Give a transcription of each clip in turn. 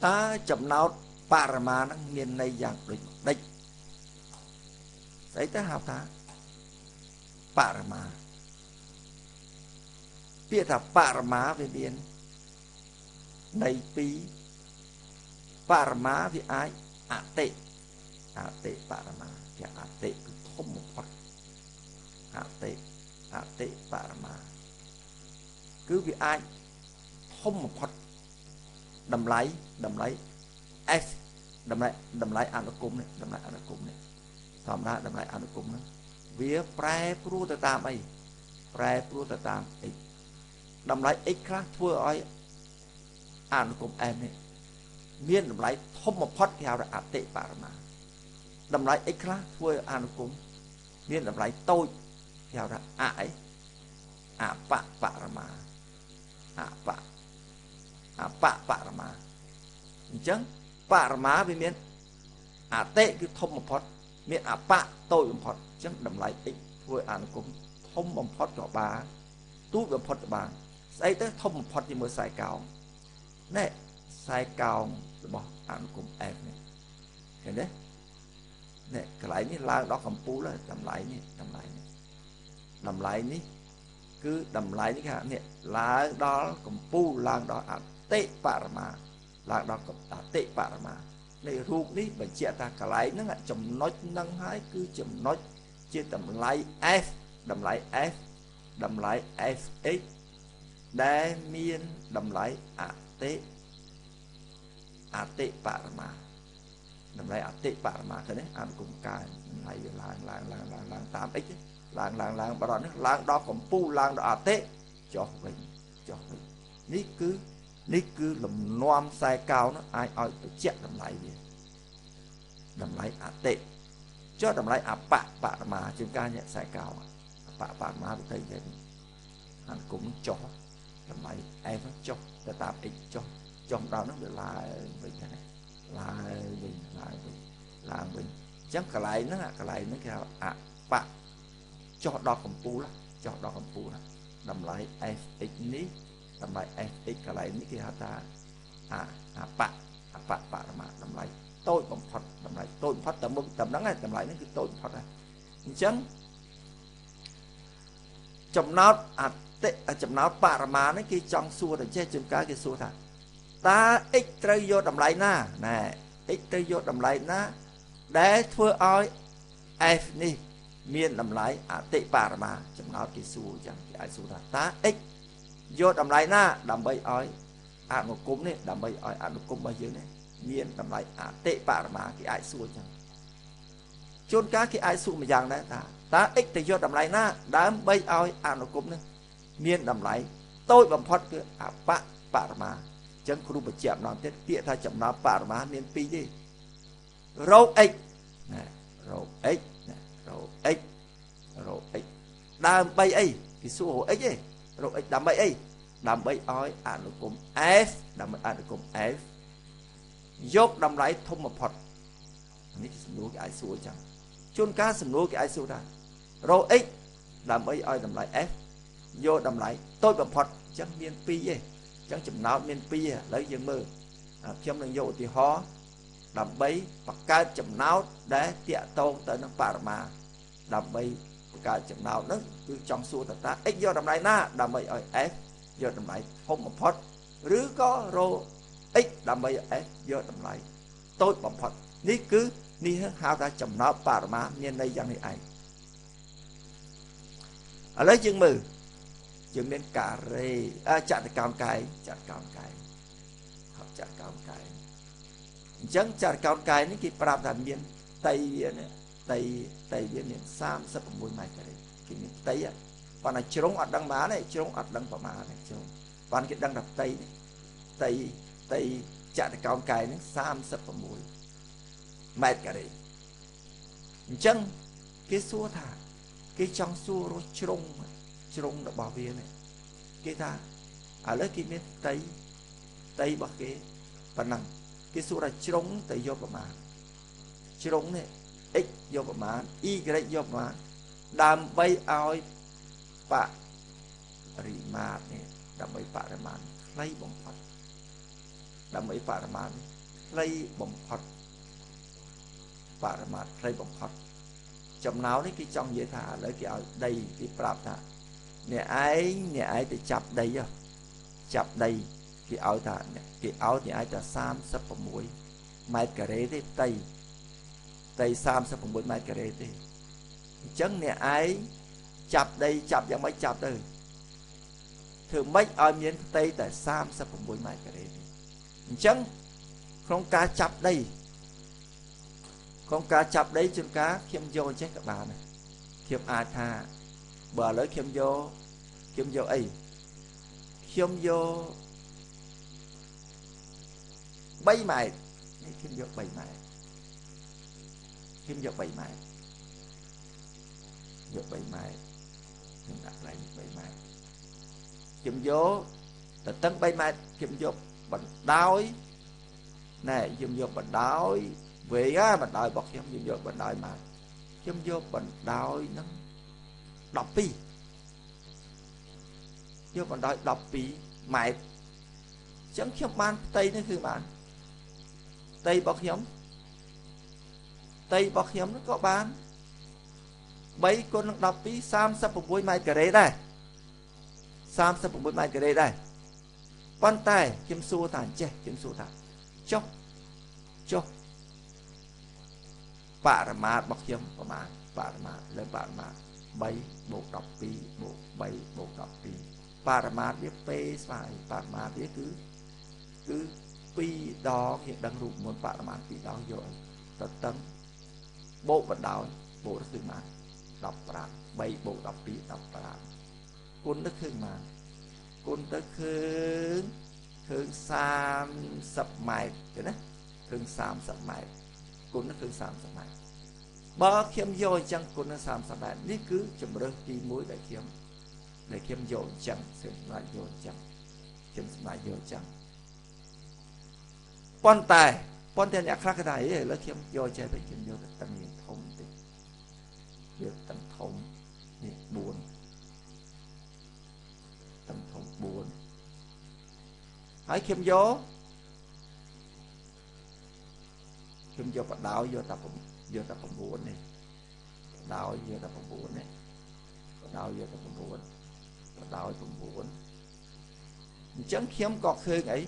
តើចំណោទបរិមាហ្នឹងមានន័យយ៉ាងដូចម្ដេចស្អីទៅហៅថាបរិមាពាក្យថាបរិមាវាមានន័យពីរបរិមាវាអាចអតិអតិបរិមាគេអតិគឺធំបំផុតអតិអតិបរិមាគឺវាអាចធំបំផុតតម្លៃតម្លៃ S តម្លៃតម្លៃអនុគមនេះតម្លៃអនុគមនេះធម្មតាតម្លៃអនុគមហ្នឹងវាប្រែប្រួលទៅតាមអីប្រែប្រួលទៅតាម x តម្លៃ x ខ្លះធ្វើឲ្យអនុគម m នេះមានតម្លៃធំបំផុតគេហៅថាអតិបរមាតម្លៃ x ខ្លះធ្វើឲ្យអនុគមមានតម្លៃតូចគេហៅថាអអីអបបរមាអបអបបរមាអញ្ចឹងបរមាវាមានអតិគឺធំបំផុតមានអបតូចបំផុតអញ្ចឹងតម្លៃ x ធ្វើឲ្យអនុគមធំបំផុតក៏បានទូចបំផុតក៏បានស្អីទៅធំបំផុតជាមួយខ្សែកោងណែខ្សែកោងរបស់អនុគម F នេះឃើញទេនេះកន្លែងនេះឡើងដល់កំពូលហើយតម្លៃនេះតម្លៃនេះតម្លៃនេះគឺតម្លៃនេះគេថានេះឡើងដល់កំពូលឡើងដល់អតិបរមាឡើងដល់អតិបរមានៃរូបនេះបញ្ជាក់ថាកន្លែងហ្នឹងចំណុចហ្នឹងហើយគឺចំណុចជាតម្លៃ F តម្លៃ F តម្លៃ Fx ដែលមានតម្លៃអតិអតិបរមាតម្លៃអតិបរមាឃើញទេអនុគមកើនតម្លៃវាឡើងឡើងឡើងឡើងឡើងតាម x ឡើងឡើងឡើងបរត់នេះឡើងដល់កំពូលឡើងដល់អតិចុះវិញចុះវិញនេះគឺនេះគឺលំនាំខ្សែកោនោះអាចឲ្យបញ្ជាក់តម្លៃវាតម្លៃអតិចុះតម្លៃអបបរមាជាងការញាក់ខ្សែកោអបបរមាវាទៅយ៉ាងអនុគមចុះតម្លៃ f ចុះទៅតាម x ចុះចុះដល់នោះវាឡើងវិញហ្នឹងឡើងវិញឡើងវិញឡើងវិញអញ្ចឹងកន្លែងហ្នឹងកន្លែងហ្នឹងគេហៅអបចុះដល់កំពូលចុះដល់កំពូលតម្លៃ fx នេះតម្លៃ fx កន្លែងនេះគេហៅថាអអបអបបរមាតម្លៃតូចបំផុតតម្លៃតូចបំផុតតែមុខតែហ្នឹងតម្លៃហ្នឹងគឺតូចបំផុតហើយអញ្ចឹងចំណោទអតិចំណោទបរមានេះគេចង់សួរតែចេះជួនកាលគេសួរថាតើ x ត្រូវយកតម្លៃណាណែ x ត្រូវយកតម្លៃណាដែលធ្វើឲ្យ f នេះមានតម្លៃអតិបរមាចំណោទគេសួរអញ្ចឹងគេអាចសួរថាតើ x យកតម្លៃណាដើម្បីឲ្យអនុគមនេះដើម្បីឲ្យអនុគមរបស់យើងនេះមានតម្លៃអតិបរមាគេអាចសួរអញ្ចឹងជួនកាលគេអាចសួរម្យ៉ាងដែរថាតើ x ទៅយកតម្លៃណាដើម្បីឲ្យអនុគមនេះមានតម្លៃតូចបំផុតគឺអបបរមាអញ្ចឹងគ្រូបញ្ជាក់ម្ដងទៀតពាក្យថាចំណោទបរមាមានពីរទេរោគ x ណារោគ x ណារោគ x រោគ x ដើម្បីអីគេសួររោគ x ទេរោគ x ដើម្បីអីដើម្បីឲ្យអនុគម f ដើម្បីអនុគម f យកតម្លៃធំបំផុតនេះសំណួរគេអាចសួរអញ្ចឹងជួនកាលសំណួរគេអាចសួរថារោគ x ដើម្បីឲ្យតម្លៃ f យកតម្លៃតូចបំផុតអញ្ចឹងមានពីរទេអញ្ចឹងចំណោទមានពីរឥឡូវយើងមើលខ្ញុំនឹងយកឧទាហរណ៍ដើម្បីបង្កើតចំណោទដែលតាក់ទងទៅនឹងបរមាដើម្បីបង្កើតចំណោទហ្នឹងគឺចង់សួរថាតើ x យកតម្លៃណាដើម្បីឲ្យ f យកតម្លៃធំបំផុតឬក៏រក x ដើម្បីឲ្យ f យកតម្លៃតូចបំផុតនេះគឺនេះហៅថាចំណោទបរមាមានន័យយ៉ាងនេះឯងឥឡូវយើងមើលយើងមានការ៉េចតុកោណកែងចតុកោណកែងចតុកោណកែងអញ្ចឹងចតុកោណកែងនេះគេប្រាប់ថាមានផ្ទៃវានេះផ្ទៃផ្ទៃវាមាន36ម៉ែត្រការ៉េគេមានផ្ទៃប៉ុន្តែជ្រុងអត់ដឹងប៉ុន្មានទេជ្រុងអត់ដឹងប្រមាណទេជ្រុងប៉ុន្តែគេដឹងថាផ្ទៃនេះផ្ទៃផ្ទៃចតុកោណកែងនេះ36ម៉ែត្រការ៉េអញ្ចឹងគេសួរថាគេចង់សួររកជ្រុងជ្រុងរបស់វានេះគេថាឥឡូវគេមានផ្ទៃផ្ទៃរបស់គេប៉ុណ្ណឹងគេសួរថាជ្រុងទៅយកប្រមាណជ្រុងនេះ x យកប្រមាណ y យកប្រមាណដើម្បីឲ្យបរិមាត្រនេះដើម្បីបរិមាណខ្លីបំផុត ដើម្បីបរិមាត្រខ្លីបំផុតបរិមាត្រខ្លីបំផុតចំណោនេះគេចង់និយាយថាឥឡូវគេឲ្យដីគេប្រាប់ថាអ្នកឯងទៅចាប់ដីចាប់ដីគេឲ្យថាគេឲ្យអ្នកឯងតែ36ម៉ែត្រការ៉េទេផ្ទៃ36ម៉ែត្រការ៉េទេអញ្ចឹងអ្នកឯងចាប់ដីចាប់យ៉ាងម៉េចចាប់ទៅធ្វើម៉េចឲ្យមានផ្ទៃតែ36ម៉ែត្រការ៉េទេអញ្ចឹងក្នុងការចាប់ដីក្នុងការចាប់ដីជួនកាលខ្ញុំយកចេះក៏បានដែរខ្ញុំអាចថាបើឥឡូវខ្ញុំយកអីខ្ញុំយក3ម៉ែត្រនេះខ្ញុំយក3ម៉ែត្រខ្ញុំយក3ម៉ែត្រយក3ម៉ែត្រខ្ញុំដាក់កន្លែង3ម៉ែត្រខ្ញុំយកទៅតឹង3ម៉ែត្រខ្ញុំយកបណ្ដោយណែខ្ញុំយកបណ្ដោយវែងហ่าបណ្ដោយរបស់ខ្ញុំខ្ញុំយកបណ្ដោយមកខ្ញុំយកបណ្ដោយនឹង12យកបណ្ដោយ12ម៉ែត្រអញ្ចឹងខ្ញុំបានផ្ទៃនេះគឺបានផ្ទៃរបស់ខ្ញុំនោះក៏បាន3គុណនឹង12 36ម៉ែត្រការ៉េដែរ36ម៉ែត្រការ៉េដែរប៉ុន្តែខ្ញុំសួរថាចេះខ្ញុំសួរថាចុះបរិមាត្ររបស់ខ្ញុំប្រមាណបរិមាត្រលើបរិមាត្រ3បូក12បូក3បូក12បរិមាត្រវាពេស្មើបរិមាត្រវាគឺ2ដងយើងដឹងរូបមន្តបរិមាត្រ2ដងយកទៅតឹងបូកបណ្ដោយបូកទៅគឺបាន15 3បូក12 15គុណទៅឃើញបានគុណទៅឃើញ30ម៉ែត្រទេណាឃើញ30ម៉ែត្រគុណទៅឃើញ30ម៉ែត្របើខ្ញុំយកអញ្ចឹងគុណនឹង30ម៉ែត្រនេះគឺជំរើសទី1ដែលខ្ញុំយកអញ្ចឹងសម្រាប់យកអញ្ចឹងខ្ញុំសម្រាប់យកអញ្ចឹងប៉ុន្តែអ្នកខ្លះគេថាឥឡូវខ្ញុំយកចេះទៅខ្ញុំយកទៅតឹងធំតិចយកតឹងធំនេះ4តឹងធំ4ហើយខ្ញុំយកបដោយយកតែ9នេះបដោយយកតែ9នេះបដោយយកតែ9បដោយ9អញ្ចឹងខ្ញុំក៏ឃើញអី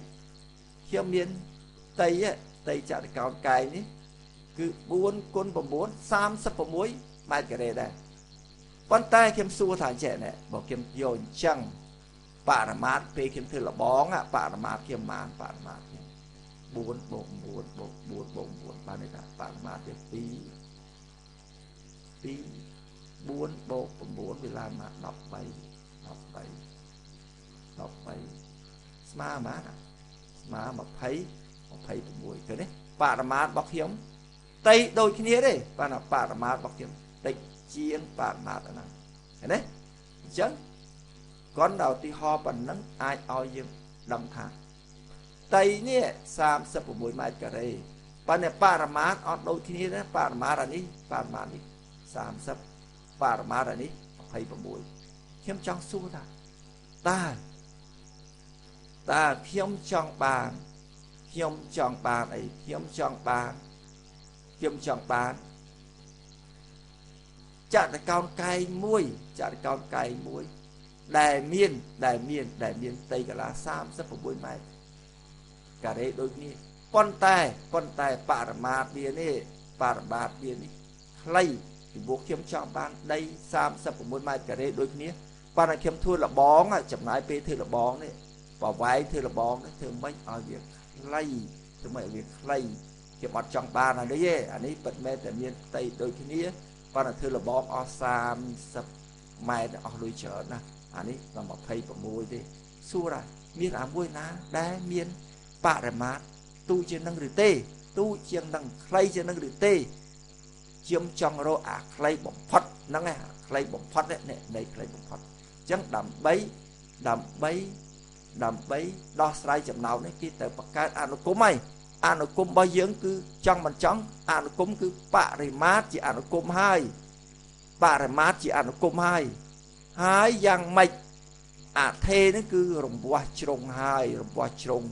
ខ្ញុំមានផ្ទៃចតុកោណកែងនេះគឺ4គុណ9 36ម៉ែត្រការ៉េដែរប៉ុន្តែខ្ញុំសួរថាចេះណែបើខ្ញុំយកអញ្ចឹងបរិមាត្រពេលខ្ញុំធ្វើលបងបរិមាត្រខ្ញុំបានបរិមាត្រខ្ញុំ4បូក9បូក4បូក9បានន័យថាបរិមាត្រវា2 2 4បូក9វាឡើងមក13 13 13ស្មើប៉ុន្មានស្មើ20 26ឃើញទេបរិមាត្ររបស់ខ្ញុំផ្ទៃដូចគ្នាទេប៉ុន្តែបរិមាត្ររបស់ខ្ញុំតិចជាងបរិមាត្រហ្នឹងឃើញទេអញ្ចឹងគាត់ដល់ឧទាហរណ៍ប៉ុណ្ណឹងអាចឲ្យយើងដឹងថាផ្ទៃនេះ36ម៉ែត្រការ៉េប៉ុន្តែបរិមាត្រអត់ដូចគ្នាទេបរិមាត្រអានេះបរិមាត្រនេះ30បរិមាត្រអានេះ26ខ្ញុំចង់សួរថាតើខ្ញុំចង់បានខ្ញុំចង់បានអីខ្ញុំចង់បានចតុកោណកែងមួយចតុកោណកែងមួយដែលមានផ្ទៃកាឡា36ម៉ែត្រការ៉េដូចនេះប៉ុន្តែបរិមាត្រវានេះខ្លីពីព្រោះខ្ញុំចង់បានដី36ម៉ែត្រការ៉េដូចគ្នាប៉ុន្តែខ្ញុំធ្វើលបងចំណាយពេលធ្វើលបងនេះបវែងធ្វើលបងនេះធ្វើម៉េចឲ្យវាខ្លីធ្វើម៉េចឲ្យវាខ្លីខ្ញុំអត់ចង់បានអានេះទេអានេះពិតមែនតែមានផ្ទៃដូចគ្នាប៉ុន្តែធ្វើលបងអស់30ម៉ែត្រអស់លុយច្រើនណាស់អានេះដល់26ទេសួរថាមានអាមួយណាដែលមានបរិមាត្រទូជាងនឹងឬទេទូជាងនឹងខ្លីជាងនឹងឬទេខ្ញុំចង់រកអាខ្លីបំផុតហ្នឹងឯងខ្លីបំផុតនេះនៃខ្លីបំផុតអញ្ចឹងដើម្បីដោះស្រាយចំណោទនេះគេត្រូវបង្កើតអនុគមហើយអនុគមរបស់យើងគឺចង់មិនចង់អនុគមគឺបរិមាត្រជាអនុគមហើយបរិមាត្រជាអនុគមហើយហើយយ៉ាងម៉េចអថេនេះគឺរង្វាស់ជ្រុងហើយរង្វាស់ជ្រុង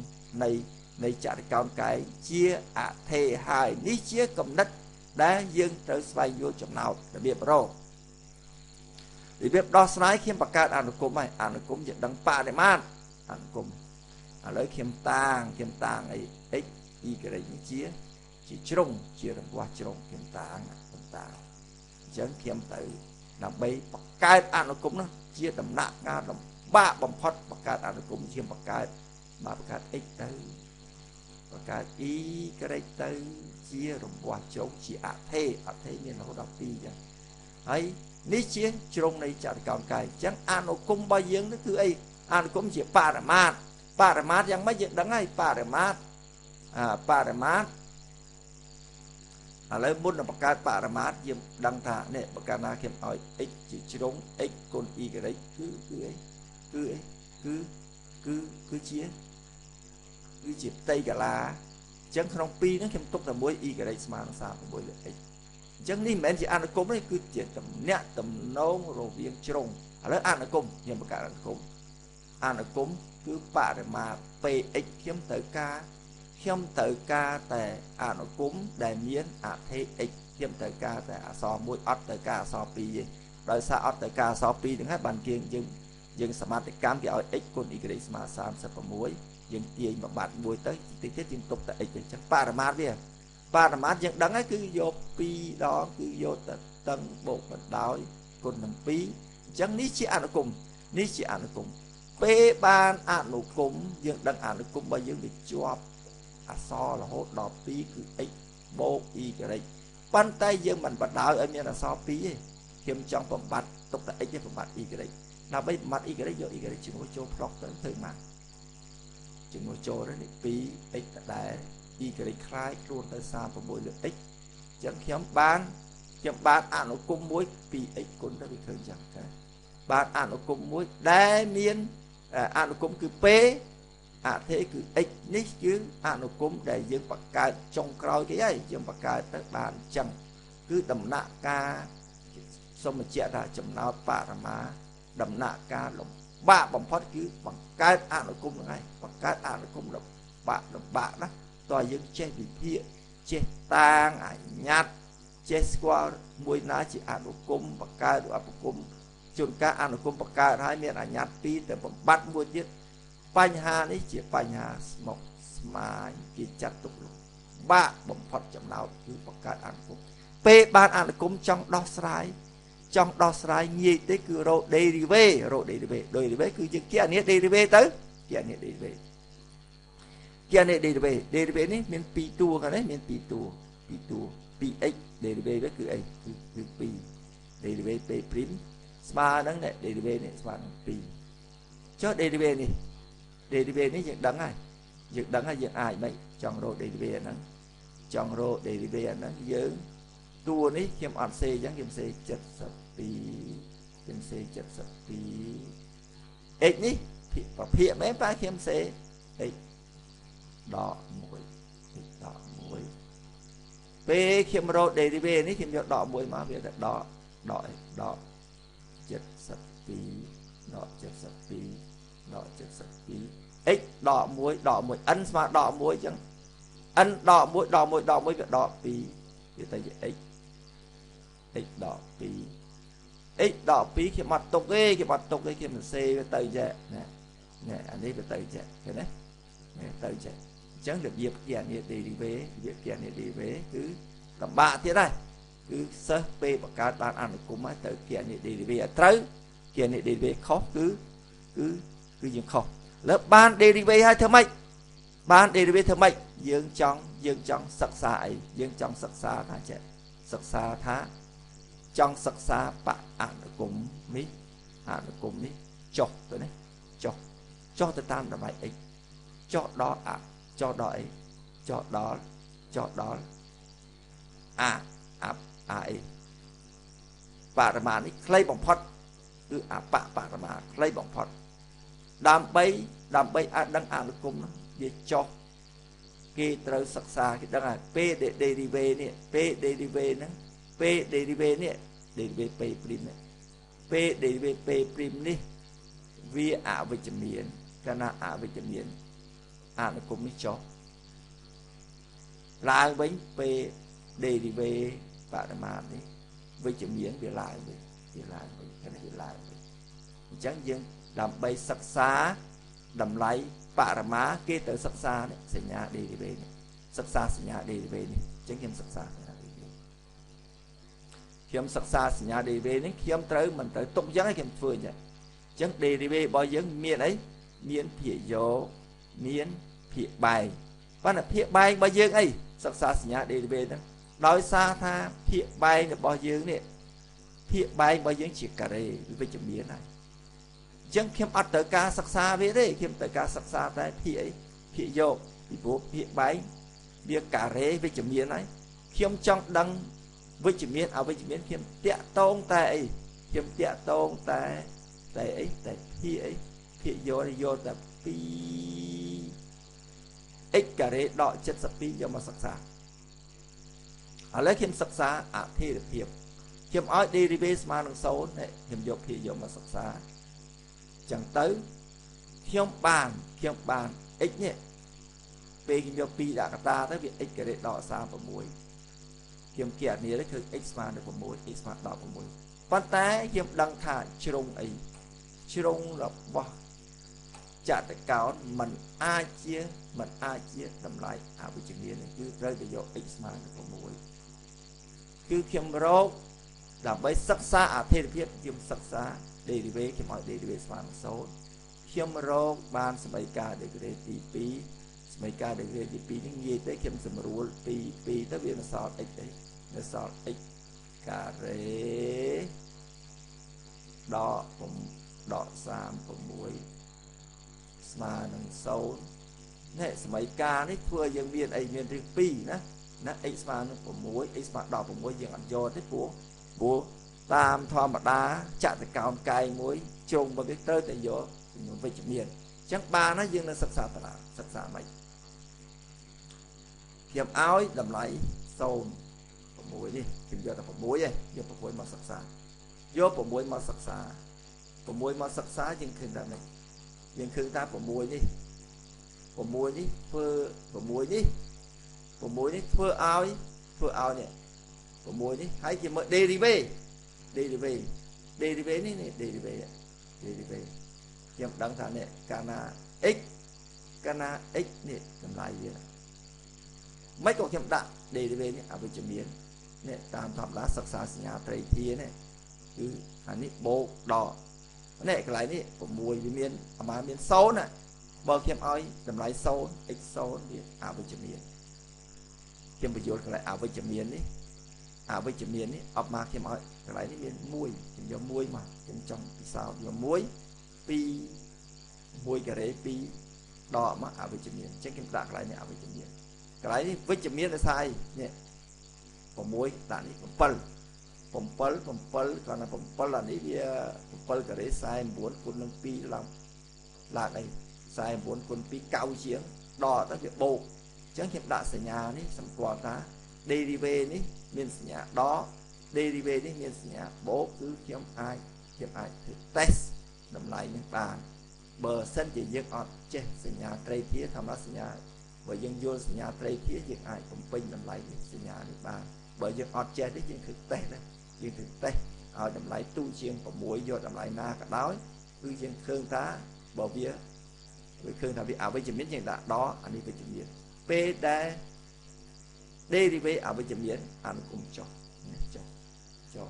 នៃ នៃចតុកោណកែងជាអថេហើយនេះជាកំណត់ដែលយើងត្រូវស្វែងយល់ចំណោទរបៀបរករបៀបដោះស្រាយខ្ញុំបង្កើតអនុគមហើយអនុគមជាដឹងបរិមាត្រអនុគមឥឡូវខ្ញុំតាងអី x y នេះជាជ្រុងជារង្វាស់ជ្រុងខ្ញុំតាងអញ្ចឹងខ្ញុំទៅដើម្បីបង្កើតអនុគមនោះជាដំណាក់កាលលំបាកបំផុតបង្កើតអនុគមជាបង្កើតបាទបង្កើត x ទៅបង្កើត y ទៅជារង្វាស់ជ្រុងជាអថេអថេមានរហូតដល់2អញ្ចឹងហើយនេះជាជ្រុងនៃចតុកោណកែងអញ្ចឹងអនុគមរបស់យើងនេះគឺអីអនុគមជាបរិមាត្របរិមាត្រយ៉ាងម៉េចយើងដឹងហើយបរិមាត្របរិមាត្រឥឡូវមុននឹងបង្កើតបរិមាត្រយើងដឹងថានេះបើកាលណាខ្ញុំឲ្យ x ជាជ្រុង x គុណ y គឺគឺអីគឺអីគឺគឺគឺជាគឺជាផ្ទៃកាឡាអញ្ចឹងក្នុង2ហ្នឹងខ្ញុំទុកតែមួយ y ស្មើនឹង36លើ x អញ្ចឹងនេះមិនមែនជាអនុគមទេគឺជាតំណាក់តំណងរវាងជ្រុងឥឡូវអនុគមខ្ញុំបង្កើតអនុគមអនុគមគឺបរិមាត្រ px ខ្ញុំត្រូវការតែអនុគមដែលមានអថេ x ខ្ញុំត្រូវការតែអក្សរមួយអត់ត្រូវការអក្សរ2ទេដោយសារអត់ត្រូវការអក្សរ2ហ្នឹងហើយបានគេយើងសមាធិកម្មគេឲ្យ x គុណ y ស្មើ36យើងទាញបំបត្តិមួយទៅតិចទៀតយើងទុកតែ x អញ្ចឹងបរិមាត្រវាបរិមាត្រយើងដឹងហើយគឺយក2ដងគឺយកទៅតឹងបូកបណ្ដោយគុណនឹង2អញ្ចឹងនេះជាអនុគមនេះជាអនុគមពេលបានអនុគមយើងដឹងអនុគមរបស់យើងវាជាប់អក្សររហូតដល់2គឺ x បូក y ប៉ុន្តែយើងមិនបដោយឲ្យមានអក្សរ2ទេខ្ញុំចង់បំបត្តិទុកតែ x ទេបំបត្តិ y ដើម្បីបំបត្តិ y យក y ជំនួសចូលផ្លុកទៅធ្វើមកជំនួសចូលនេះ 2x ដដែល y คล้ายខ្លួនទៅ36លើ x អញ្ចឹងខ្ញុំបានអនុគមមួយ 2x គុណទៅវាឃើញចឹងបានអនុគមមួយដែលមានអនុគមគឺ p អថេគឺ x នេះគឺអនុគមដែលយើងបង្កើតចុងក្រោយគេហើយយើងបង្កើតទៅបានអញ្ចឹងគឺដំណាក់កាលសូមបញ្ជាក់ថាចំណោទបរិមាដំណាក់កាលលំបាកបំផុតគឺបង្កើតអនុគមហ្នឹងហើយបង្កើតអនុគមលំបាកណាស់តើយើងចេះវិភាគចេះតាងអញ្ញត្តិចេះស្គាល់មួយណាជាអនុគមបង្កើតឬអបគមជួនកាលអនុគមបង្កើតហើយមានអញ្ញត្តិ2តែបំបត្តិមួយទៀតបញ្ហានេះជាបញ្ហាស្មុគស្មាញគេចាត់ទុកលំបាកបំផុតចំណោទគឺបង្កើតអនុគមពេលបានអនុគមចង់ដោះស្រាយងាយទេគឺរក derivative រក derivative derivative គឺយើងគណនា derivative ទៅគណនា derivative គណនា derivative derivative នេះមាន2តួខាងនេះមាន2តួ2តួ 2x derivative គឺអីគឺ2 derivative p' ស្មើនឹងនេះ derivative នេះស្មើនឹង2ចុះ derivative នេះ derivative នេះយើងដឹងហើយយើងអាចមិនចង់រក derivative ហ្នឹងចង់រក derivative ហ្នឹងយើងតួនេះខ្ញុំអត់សេអញ្ចឹងខ្ញុំសេ72ខ្ញុំសេ72 x នេះប្រភាគមែនប៉ាខ្ញុំសេ x ដក1 x ដក1ពេលខ្ញុំរក derivative នេះខ្ញុំយកដក1មកវាទៅដកដកដក72ដក72ដក72 x ដក1ដក1 n ស្មើដក1អញ្ចឹង n ដក1ដក1ដក1វាដក2វាទៅជា x x ដក2 x ដក2ខ្ញុំអត់ទុកទេខ្ញុំសរសេរវាទៅចេះណានេះអានេះវាទៅចេះឃើញទេនេះទៅចេះអញ្ចឹងរបៀបគណនា derivative របៀបគណនា derivative គឺលំបាកទៀតដែរគឺសិស្សពេលបង្កើតបានអនុគមហើយត្រូវគណនា derivative ឲ្យត្រូវគណនា derivative ខុសគឺគឺគឺយើងខុសលើបាន derivative ហើយធ្វើម៉េចបាន derivative ធ្វើម៉េចយើងចង់សិក្សាអីយើងចង់សិក្សាថាចេះសិក្សាថាចង់សិក្សាបអនុគមនេះអនុគមនេះចុះទៅនេះចុះទៅតាមតម្លៃ x ចុះដល់អចុះដល់អីចុះដល់អាអាអីបរិមាណនេះខ្លីបំផុតគឺអបបរិមាណខ្លីបំផុតដើម្បីអាចដឹងអនុគមនោះវាចុះគេត្រូវសិក្សាគេដឹងហើយពេល derivative នេះពេល derivative ហ្នឹងពេល derivative នេះ derivative p' នេះពេល derivative p' នេះវាអវិជ្ជមានកាលណាអវិជ្ជមានអនុគមនេះចុះ ឡើងវិញពេល derivative បរិមាត្រនេះវិជ្ជមានវាឡើងវិញវាឡើងវិញវាឡើងវិញអញ្ចឹងយើងដើម្បីសិក្សាតម្លៃបរិមាគេទៅសិក្សានេះសញ្ញា derivative នេះសិក្សាសញ្ញា derivative នេះអញ្ចឹងខ្ញុំសិក្សាសញ្ញា derivative ខ្ញុំសិក្សាសញ្ញា derivative នេះខ្ញុំត្រូវមិនត្រូវទុកអញ្ចឹងឯងខ្ញុំធ្វើអញ្ចឹងអញ្ចឹង derivative របស់យើងមានអីមានភាគយកមានភាគបែងប៉ុន្តែភាគបែងរបស់យើងអីសិក្សាសញ្ញា derivative ហ្នឹងដោយសារថាភាគបែងរបស់យើងនេះភាគបែងរបស់យើងជាការ៉េវិជ្ជមានហើយអញ្ចឹងខ្ញុំអត់ត្រូវការសិក្សាវាទេខ្ញុំត្រូវការសិក្សាតែភាគអីភាគយកពីព្រោះភាគបែងវាការ៉េវិជ្ជមានហើយខ្ញុំចង់ដឹងវិជ្ជមានអវិជ្ជមានខ្ញុំតាក់តងតែអីខ្ញុំតាក់តងតែអីតែភាគអីភាគយកយកតែ2 x ការ៉េដក72យកមកសិក្សាឥឡូវខ្ញុំសិក្សាអធិរភាពខ្ញុំឲ្យ derivative ស្មើនឹង0នេះខ្ញុំយកភាគយកមកសិក្សាចឹងទៅខ្ញុំបាន x នេះពេលខ្ញុំយក2ដាក់កតាទៅវា x ការ៉េដក36ខ្ញុំគណនាទៅគឺ x ស្មើនឹង6 x ស្មើ16ប៉ុន្តែខ្ញុំដឹងថាជ្រុងអីជ្រុងរបស់ចតុកោណមិនអាចជាតម្លៃអវិជ្ជមានគឺត្រូវតែយក x ស្មើនឹង6គឺខ្ញុំរកដើម្បីសិក្សាអធិរភាពខ្ញុំសិក្សា derivative ខ្ញុំឲ្យ derivative ស្មើនឹង0ខ្ញុំរកបានសមីការ degree ទី2សមីការ degree ទី2នេះងាយទេខ្ញុំសម្រួល2 2ទៅវានៅសល់ x អីនៅសល់ x ការ៉េដក6ដក36ស្មើនឹង0នេះសមីការនេះធ្វើឲ្យយើងមានអីមានរឿង2ណាណា x ស្មើនឹង6 x ស្មើ16យើងអត់យកទេព្រោះតាមធម្មតាចតុកោណកែងមួយជ្រុងរបស់វាត្រូវតែយកចំនួនវិជ្ជមានអញ្ចឹងបានណាយើងនឹងសិក្សាតារាសិក្សាមិនខ្ញុំឲ្យតម្លៃ0 6នេះខ្ញុំយកតែ6ឯងយក6មកសិក្សាយក6មកសិក្សា6មកសិក្សាយើងឃើញថាម៉េចយើងឃើញថា6នេះ6នេះធ្វើ6នេះ6នេះធ្វើឲ្យនេះ6នេះហើយគេមើល derivative derivative នេះ derivative ខ្ញុំដឹងថានេះកាលណា x កាលណា x នេះតម្លៃវាមិនក៏ខ្ញុំដាក់ derivative នេះអវិជ្ជមាននេះតាមធម្មតាសិក្សាសញ្ញាត្រីធានេះគឺអានេះបូកដកនេះកន្លែងនេះ6វាមានអាម៉ាមាន0ណាបើខ្ញុំឲ្យតម្លៃ0 x 0វាអវិជ្ជមានខ្ញុំបញ្យល់កន្លែងអវិជ្ជមាននេះអវិជ្ជមាននេះអបមកខ្ញុំឲ្យកន្លែងនេះមាន1ខ្ញុំយក1មកខ្ញុំចង់ពិសោធន៍យក1 2 1ការ៉េ2ដកមកអវិជ្ជមានអញ្ចឹងខ្ញុំដាក់កន្លែងនេះអវិជ្ជមានកន្លែងនេះវិជ្ជមានដោយសារអីនេះ6ដាក់នេះ7 7 7គាត់ថា7អានេះវា7ការ៉េ49គុណនឹង2ឡើងឡើងអី49គុណ2 9ជាងដកទៅវាបូកអញ្ចឹងខ្ញុំដាក់សញ្ញានេះសម្គាល់ថា derivative នេះមានសញ្ញាដក derivative នេះមានសញ្ញាបូកគឺខ្ញុំអាចធ្វើ test តម្លៃនឹងបានបើសិនជាយើងអត់ចេះសញ្ញាត្រីធាធម្មតាសញ្ញាបើយើងយល់សញ្ញាត្រីធាយើងអាចបំពេញតម្លៃនេះសញ្ញានេះបានបើយើងអត់ចេះទេយើងធ្វើតេស្តដែរយើងធ្វើតេស្តឲ្យតម្លៃទូជាង6យកតម្លៃណាក៏ដោយគឺយើងឃើញថាបើវាឃើញថាវាអវិជ្ជមានយើងដាក់ដកអានេះវិជ្ជមានពេលដែល derivative អវិជ្ជមានអនុគមចុះនេះចុះចុះ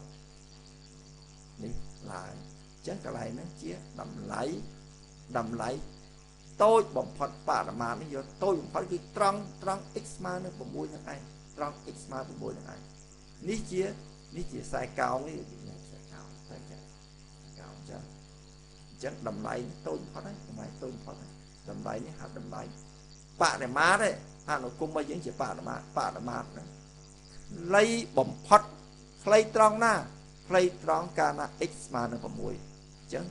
នេះឡើងអញ្ចឹងកន្លែងហ្នឹងជាតម្លៃតូចបំផុតបរិមាត្រនេះយកតូចបំផុតគឺត្រង់ x ស្មើនឹង6នឹងឯងត្រង់ x ស្មើ6នឹងឯងនេះជាខ្សែកោងនេះខ្សែកោងតែចាកោងចឹងអញ្ចឹងតម្លៃតូចបំផុតហើយតម្លៃតូចបំផុតហើយតម្លៃនេះហៅតម្លៃបរិមាត្រទេអនុគមរបស់យើងជាបរិមាត្ត្រហ្នឹងខ្លីបំផុតខ្លីត្រង់ណាខ្លីត្រង់កាលណា x ស្មើនឹង6អញ្ចឹង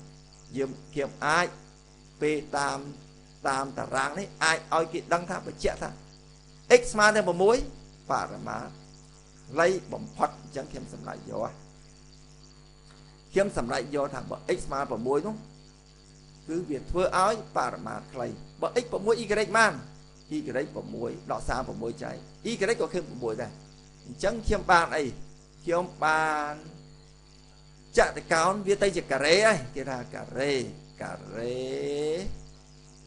យើងខ្ញុំអាចពេលតាមតារាងនេះអាចឲ្យគេដឹងថាបញ្ជាក់ថា x ស្មើនឹង6បរិមាត្រខ្លីបំផុតអញ្ចឹងខ្ញុំសម្រេចយកខ្ញុំសម្រេចយកថាបើ x ស្មើ6នោះគឺវាធ្វើឲ្យបរិមាត្រខ្លីបើ x 6 y បាន y 6ដក36ចែក y ក៏ឃើញ6ដែរអញ្ចឹងខ្ញុំបានអីខ្ញុំបានចតុកោណវាទៅជាការ៉េហើយគេថាការ៉េការ៉េ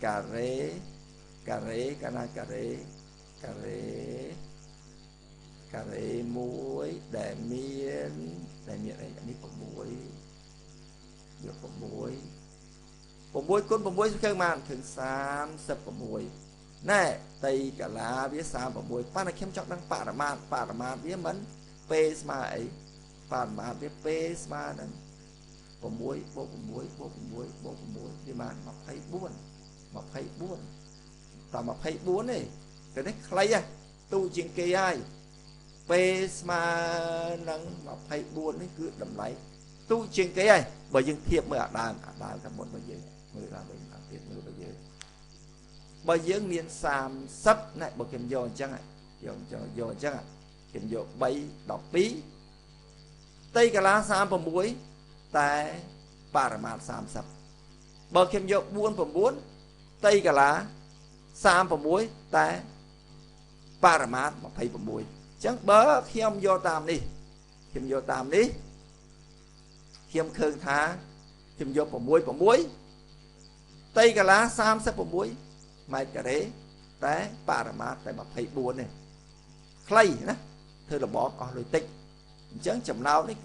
ការ៉េការ៉េកាលណាការ៉េការ៉េការ៉េមួយដែលមានអីនេះ6យក6 6គុណ6ឃើញបានถึง36ណែតៃកាឡាវា36ប៉ុន្តែខ្ញុំចង់ដឹងបរិមាត្របរិមាត្រវាមិន p ស្មើអីបរិមាត្រវា p ស្មើនឹង6បូក6បូក6បូក6វាបាន24 24ត24ទេគេនេះខ្លីហ៎ទូជាងគេហើយ p ស្មើនឹង24នេះគឺតម្លៃទូជាងគេហើយបើយើងធៀបមើលអាដើមតែមុនបើយើងមើលឡើងវិញឡើងទៀតមើលបើយើងមាន30ណែបើខ្ញុំយកអញ្ចឹងយកអញ្ចឹងខ្ញុំយក3 12តៃកាឡា36តែបរិមាត្រ30បើខ្ញុំយក4 9តៃកាឡា36តែបរិមាត្រ26អញ្ចឹងបើខ្ញុំយកតាមនេះខ្ញុំយកតាមនេះខ្ញុំឃើញថាខ្ញុំយក6 6តៃកាឡា36ម៉ែត្រការ៉េតែបរិមាត្រតែ24ទេខ្លីណាធ្វើរបបអស់លុយតិចអញ្ចឹងចំណោទនេះគឺ